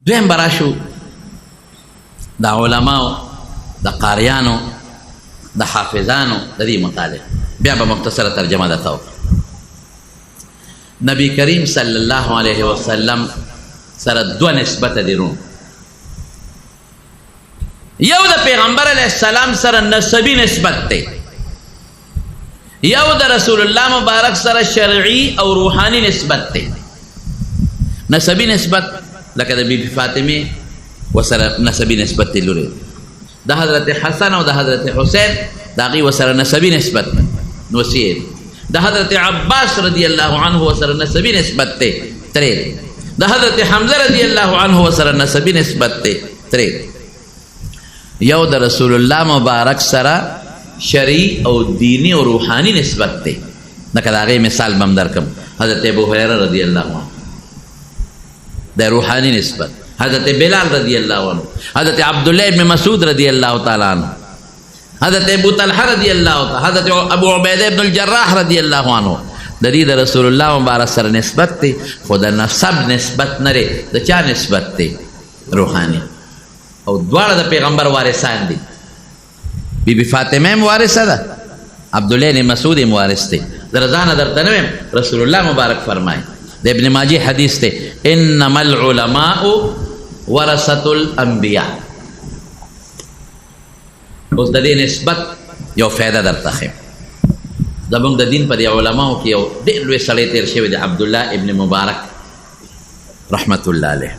دویم به راشو د علماو، د قاریانو، د حافظانو د دې مطالعه، بیا به مختصره ترجمه درته وکړم. نبی کریم صلی الله علیه وسلم سره دوه نسبته دي وروڼو. یو د پیغمبر علیه السلام سره نسبي نسبت دی، یو د رسول الله مبارک سره شرعي او روحاني نسبت دی. نسبي نسبت لکه د بی بی فاطمه وسره نسبي نسبت دی، لوري د حضرت حسن او د حضرت حسین د هغې وسره نسبي نسبت نوسیې، د حضرت عباس رضی الله عنه وسره نسبي نسبت دی ترې، د حضرت حمزه رضی الله عنه وسره نسبي نسبت دی ترې. یو د رسول الله مبارک سره شرعي او دیني او روحاني نسبت دی، لکه د هغې مثال به هم درکړم. حضرت ابو هریره رضی الله عنه د روحاني نسبت، حضرت بلال رضی الله عنه، حضرت عبدالله ابن مسعود رضی الله تعالی عنه، حضرت ابو طلحه رضی الله تعالی، حضرت ابو عبیده ابن الجراح رضی الله عنه، د دې د رسول الله مبارک سره نسبت دی، خو د نسب نسبت نه دی، د چا نسبت دی؟ روحاني. او دواړه د پیغمبر وارثان دي. بی بی فاطمه هم وارثه ده، عبدالله بن مسعود هم وارث دی. زه ځانه درته نه وایم، رسول الله مبارک فرمایي، د ابن ماجه حدیث دی، انما العلماء ورثة الانبیاء. اوس د دې نسبت یو فایده درته ښیم. زمونږ د دین په دې علماو کې یو ډېر لوی سړی تېر شوی دی، عبدالله ابن مبارک رحمت الله علیه،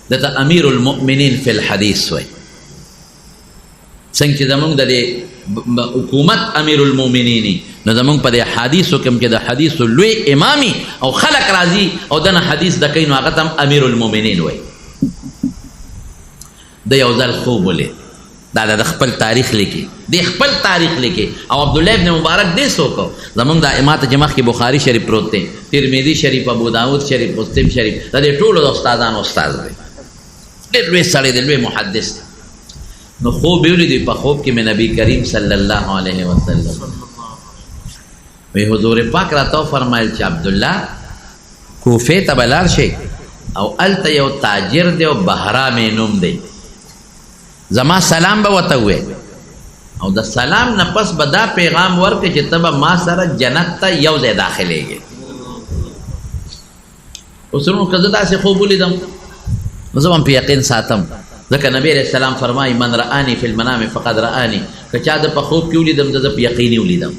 ده ته امیر المؤمنین فی الحدیث وایي. څنګه چې زمونږ د دې حکومت امیر المؤمنین، نو زمونږ په دې حدیثو کې هم چې د حدیثو لوی امامي او خلک راځي او دنه حدیث د کوي، نو هغه ته هم امیر المؤمنین وایي. د یو ځل خوب ولید، دا د خپل تاریخ لیکي، د خپل تاریخ لیکي. او عبدالله ابن مبارک دې څوک؟ زمونږ د امامت چې مخکې بخاري شریف پروت دی، ترمذي شریف، ابو داود شریف، مسلم شریف، د دې ټولو د استادانو استاد دی، ډېر لوی سړی دی، لوی محدث دی. نو خوب یې ولیدی، په خوب کې مې نبی کریم صلی الله علیه وسلم وی حضور پاک راته وفرمایل چې عبدالله کوفې ته به لاړ شئ او هلته یو تاجر دی او بهرام یې نوم دی، زما سلام به ورته ووایې او د سلام نه پس به دا پیغام ورکړې چې ته به ما سره جنت ته یو ځای داخلېږې. اوس وروڼو که زه داسې خوب ولیدم نو زه به هم په یقین ساتم، ځکه نبی علیه السلام فرمایي من رآني فی المنام فقد رآني، که چا زه په خوب کې ولیدم زه په یقیني ولیدم.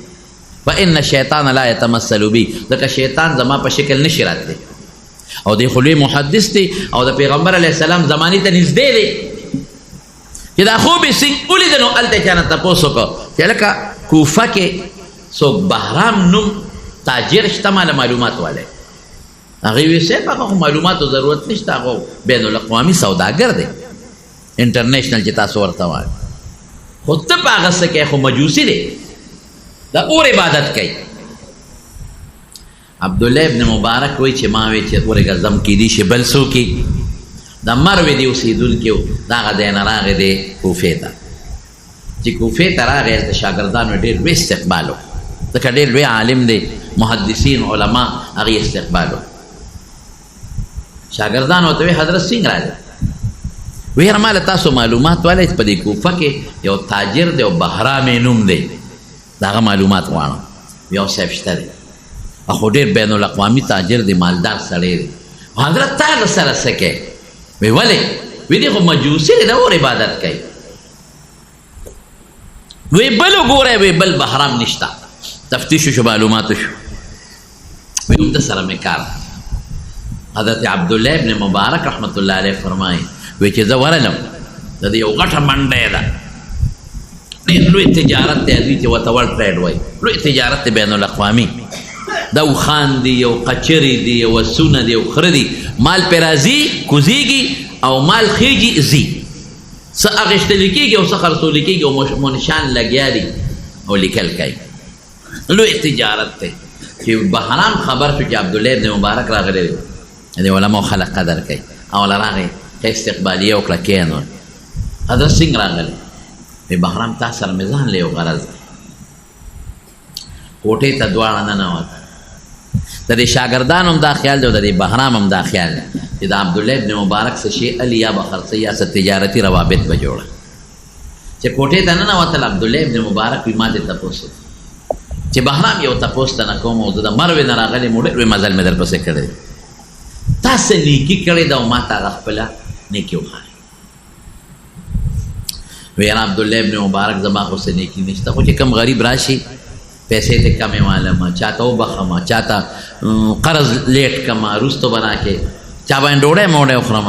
فإن الشیطان لا یتمثل بي، ځکه شیطان زما په شکل نشي راتلی. او دی خو لوی محدث دی او د پیغمبر علیه السلام زمانې ته نږدې دی، چې دا خوب یې څنګه ولید نو هلته چا نه تپوس وکړ چې هلکه کوفه کې څوک بهرام نوم تاجر شته، ما له معلومات والی. هغې ویل صاحب هغه خو معلوماتو ضرورت نشته، هغه بین الاقوامي سوداګر دی، انټرنیشنل چې تاسو ورته وایئ، خو ته په هغه څه کوې، خو مجوسي دی، د اور عبادت کوي. عبدالله ابن مبارک وایي چې ما وی چې ورګه زم کېدی شي بل څوک د مروې دی اوسېدونکی و، د هغه ځای نه راغی دی کوفې ته. چې کوفې ته راغی هلته شاګردانو یې ډېر لوی استقبال وکړ، ځکه ډېر لوی عالم دی، محدثین علما هغې استقبال وکړ. شاګردانو ورته ویل حضرت څنګه راغی؟ ویل یاره ما له تاسو معلومات والی چې په دې کوفه کې یو تاجر دی او بهرام یې نوم دی، د هغه معلومات غواړم. یو صاحب شته دی، خو ډېر بین الاقوامي تاجر دی، مالدار سړی دی. حضرت تا هغه سره څه کوې؟ وی ولې؟ وی دی خو مجوسي دی، د اور عبادت کوي. وی بل وګوره، وی بل بهرام نشته. تفتیش شو، معلومات شو، وی هم د سره مې کار. حضرت عبدالله ابن مبارک رحمت الله علیه فرمایي وی چې زه ورغلم، د دې یو غټه منډی ده، ډېر لوی تجارت دی، دوی چې ورته ورلډ ټریډ وایي، لوی تجارت دی بین الاقوامي. دا اوښان دي، یو قچرې دي، یو اسونه دي، یو خره دي، مال پرې راځي کوزېږي او مال خېږي ځي، څه اخیستل کېږي او څه خرڅول کېږي، او منشان لګیا دي او لیکل کوي. لوی تجارت دی. چې بهرام خبر شو چې عبدالله ابن مبارک راغلی دی، د علماو خلک قدر کوي، او له راغی ښه استقبالیه وکړه، کښېنول. حضرت څنګه راغلی؟ وی بهرام تا سره مې ځان له یو غرض دی. کوټې ته دواړه ننوتل. د دې شاګردانو هم دا خیال دی او د دې بهرام هم دا خیال دی چې د عبدالله ابن مبارک څه شی الي یا به خرڅوي یا څه تجارتي روابط به جوړه. چې کوټې ته ننوتل، عبدالله ابن مبارک وي ما دې تپوس وکړ چې بهرام یو تپوس ته نه کوم او زه د مروې نه راغلی یم، ډېر لوی مزل مې درپسې کړی دی، تا څه نیکي کړې ده او ما ته هغه خپله نیکي وښایه. ویره عبدالله ابن مبارک زما خو څه نیکي نشته، خو چې کوم غریب راشي پیسې ته کمې والم، چاته وبخم، چاته قرض لیټ کم، وروستو به راکې، چا باندې ډوډۍ موډۍ وخورم.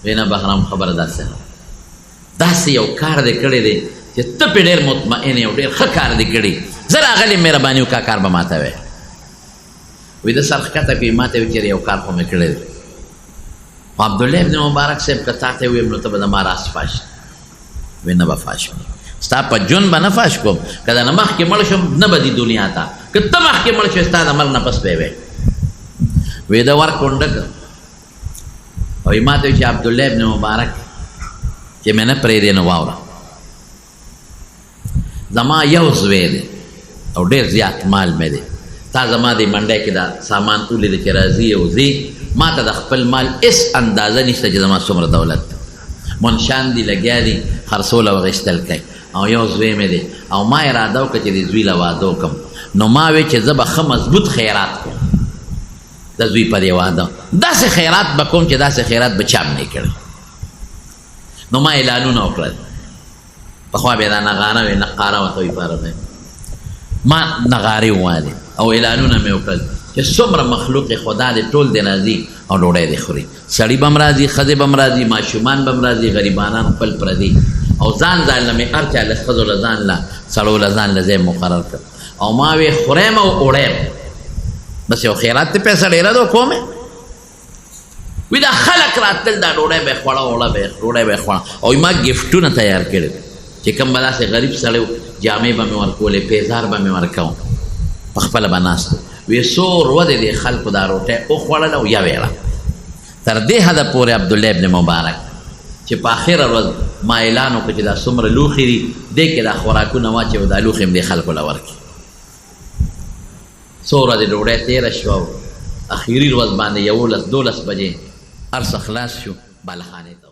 وی نه بهرام، خبره داسې نه، داسې یو کار دې کړی دی چې ته پرې ډېر مطمئن یې او ډېر ښه کار دې کړی، زه راغلی مهرباني وکړه کار به ماته وایې. وی ده سر ښکته کړي، ماته وایي چېرې یو کار خو مې کړی دی. خو عبدالله ابن مبارک صاحب که تا ته ووایم نو ته به زما راز فاش کړې. وی نه به فاش کړم، ستا په ژوند به نه فاش کوم، که د نه مخکې مړ شم نه به ځي دنیا ته، که ته مخکې مړ شوې ستا د مرګ نه پس به وی. وی ده ور کونډه کړ او ما ته وایي چې عبدالله ابن مبارک چې مې نه پرېږدې نو واوره، زما یو زوی دی او ډېر زیات مال مې دی، تا زما دې منډۍ کې دا سامان ولید چې راځي او ځي، ما ته د خپل مال هېڅ اندازه نشته چې زما څومره دولت دی، منشان دي لګیا دي خرڅول او اخیستل کوي، او یو زوی مې دی او ما اراده وکړه چې دې زوی له واده وکړم، نو ما وی چې زه به ښه مضبوط خیرات کوم د زوی په دې واده، داسې خیرات به کوم چې داسې خیرات به چا هم نه کړی. نو ما اعلانونه وکړل، پخوا به دا نغاره وې، نقاره ورته وایي په عربۍ، ما نغارې ووهلې او اعلانونه مې وکړل چې څومره مخلوق خدا دې ټول دې راځي او ډوډۍ دې خوري، سړي به هم راځي، ښځې به هم راځي، ماشومان به هم راځي، غریبانان خپل پردي، او ځان ځان له مې هر چا له ښځو له ځان له سړو له ځان له ځای مقرر کړ او ما وې خورم او اوړم، بس یو خیرات ته پیسه ډېره ده کومه. وی دا خلک راتلل، دا ډوډۍ به یې خوړه، اوړه به یې ډوډۍ به یې خوړه، او ما ګفټونه تیار کړي چې کوم به داسې غریب سړی و، جامې به مې ورکولې، پیزار به مې ورکاوه، په خپله به ناست و. وی څو ورځې دې خلکو دا روټۍ وخوړله او یوه یې تر دې حده پورې عبدالله ابن مبارک چې په اخره ورځ ما اعلان وکړ چې دا څومره لوښي دي، دې کې دا خوراکونه واچوي، دا لوښي هم دې خلکو له ورکړي. څو ورځې ډوډۍ تېره شوه او اخري ورځ باندې 11 12 بجې هر څه خلاص شو، بالخانې ته